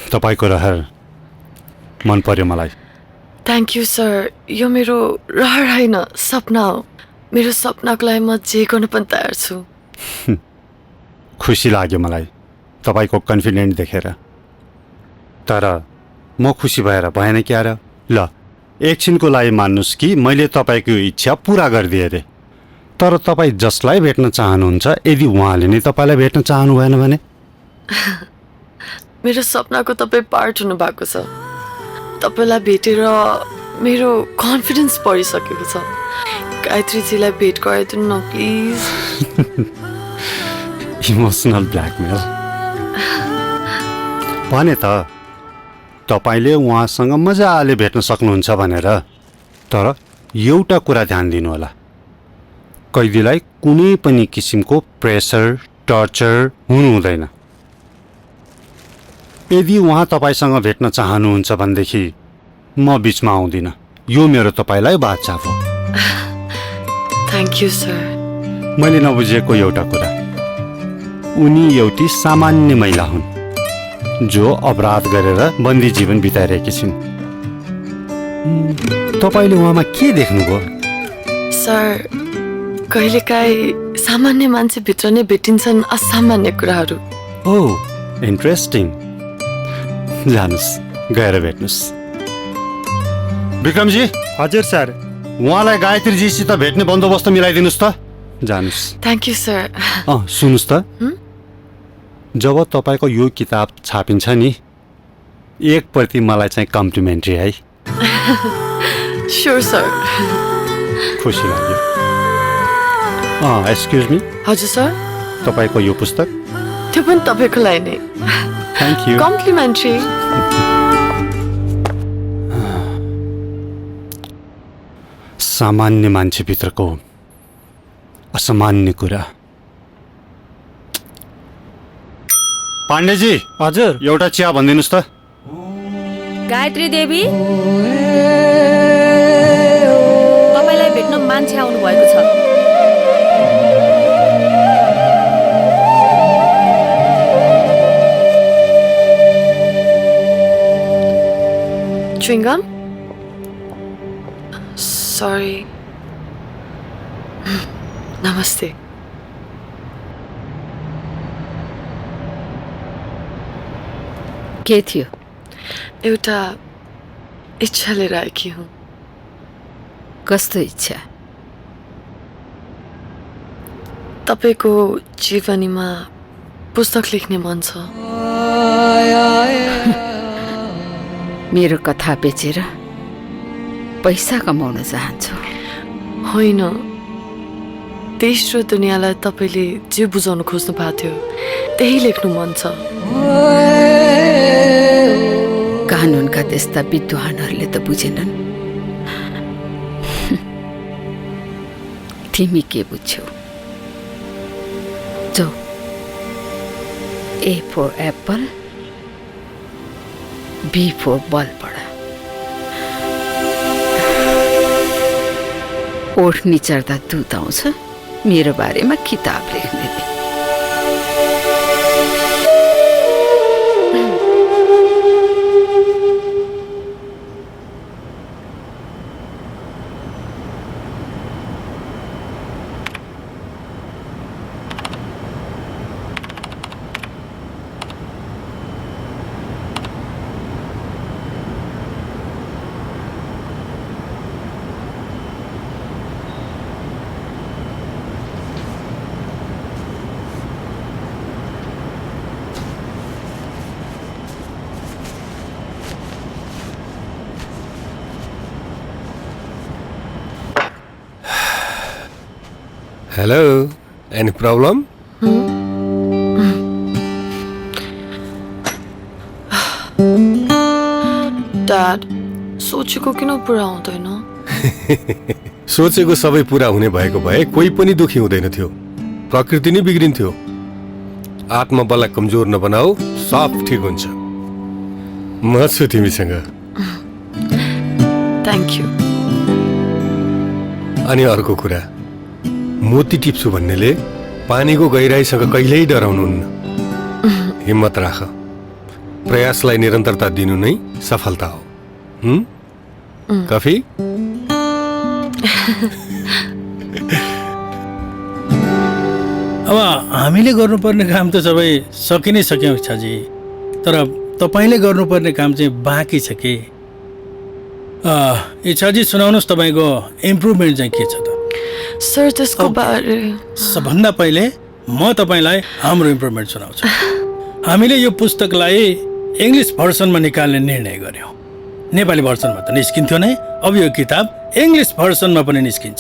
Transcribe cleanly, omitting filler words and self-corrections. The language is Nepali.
तपाईको रहर मन पर्यो मलाई। Thank you sir. यो मेरो रहर होइन, सपना हो। मेरो सपनाको लागि म जे गर्न पनि तयार छु। खुसी लाग्यो मलाई तपाईको कन्फिडेन्ट देखेर। तर म खुसी भएर भएन क्या र? ल एकछिनको लागि मान्नुस् कि मैले तपाईँको इच्छा पुरा गरिदिएँ अरे। तर तपाईँ जसलाई भेट्न चाहनुहुन्छ, यदि उहाँले नै तपाईँलाई भेट्न चाहनु भएन भने? मेरो सपनाको तपाईँ पार्ट हुनुभएको छ। तपाईँलाई भेटेर मेरो कन्फिडेन्स बढिसकेको छ। गायत्रीजीलाई भेट गराइदिनु न प्लिज। इमोसनल ब्ल्याकमेल भने त तपाईँले उहाँसँग मजाले भेट्न सक्नुहुन्छ भनेर। तर एउटा कुरा ध्यान दिनु होला, कैदीलाई कुनै पनि किसिमको प्रेसर टर्चर हुनु हुँदैन। यदि उहाँ तपाईँसँग भेट्न चाहनुहुन्छ भनेदेखि म बिचमा आउँदिनँ। यो मेरो तपाईँलाई बाचा हो। Thank you sir. मैले नबुझेको एउटा कुरा, उनी एउटी सामान्य महिला हुन् जो अपराध गरेर बन्दी जीवन बिताइरहेकी छिन्। तपाईँले उहाँमा के देख्नुभयो? सर, कहिलेकाहीँ सामान्य मान्छेभित्र नै भेटिन्छन् असामान्य कुराहरू। ओह, इन्ट्रेस्टिङ। जानुस्, गएर भेट्नुस्। विक्रमजी। हजुर सर। उहाँलाई गायत्रीजीसित भेट्ने बन्दोबस्त मिलाइदिनुहोस् त। जानुस्। Thank you sir. सुन्नुहोस् त, जब तपाईँको यो किताब छापिन्छ नि, एक प्रति मलाई चाहिँ कम्प्लिमेन्ट्री है। Sure sir. खुसी लाग्यो। Excuse me. हजुर सर। तपाईँको यो पुस्तक? त्यो पनि तपाईँको लागि नै। Thank you. कम्प्लिमेन्ट्री। सामान्य मान्छेभित्रको असामान्य कुरा। पाण्डेजी। हजुर। एउटा चिया भनिदिनुहोस् त। गायत्री देवी, तपाईँलाई भेट्न मान्छे आउनु भएको छ। च्युइङ्गम? सरी। नमस्ते। के थियो? एउटा इच्छा लिएर आएकी हुँ। कस्तो इच्छा? तपाईँको जीवनीमा पुस्तक लेख्ने मन छ। मेरो कथा बेचेर पैसा कमाउन चाहन्छु? होइन, देश र दुनियाँलाई तपाईँले जे बुझाउनु खोज्नु भएको थियो त्यही लेख्नु मन छ। कानुनका त्यस्ता विद्वानहरूले त बुझेनन्। तिमी के बुझ्यौ? जाऊ, A for Apple, B for बल पढ। ओढ्नी चढ्दा दूत आउँछ, मेरो बारेमा किताब लेख्ने। Hello, any problem? Dad, सोचेको किन पुरा हुँदैन? सोचेको सबै पुरा हुने भएको भए कोही पनि दुखी हुँदैन थियो, प्रकृति नै बिग्रिन्थ्यो। आत्मबललाई कमजोर नबनाऊ, सब ठिक हुन्छ। म छु तिमीसँग। Thank you. अनि अर्को कुरा, मोती टिप्छु भन्नेले पानीको गहिराईसँग कहिल्यै डराउनुहुन्न। हिम्मत राख, प्रयासलाई निरन्तरता दिनु नै सफलता हो। कफी? अब हामीले गर्नुपर्ने काम त सबै सकि नै सक्यौँ इच्छाजी, तर तपाईँले गर्नुपर्ने काम चाहिँ बाँकी छ कि। इच्छाजी सुनाउनुहोस् तपाईँको इम्प्रुभमेन्ट चाहिँ के छ त? सर त्यसको बारे सबभन्दा पहिले म तपाईँलाई हाम्रो इम्प्रुभमेन्ट सुनाउँछु। हामीले यो पुस्तकलाई इङ्ग्लिस भर्सनमा निकाल्ने निर्णय गर्यौँ। नेपाली भर्सनमा त निस्किन्थ्यो नै, अब यो किताब इङ्ग्लिस भर्सनमा पनि निस्किन्छ।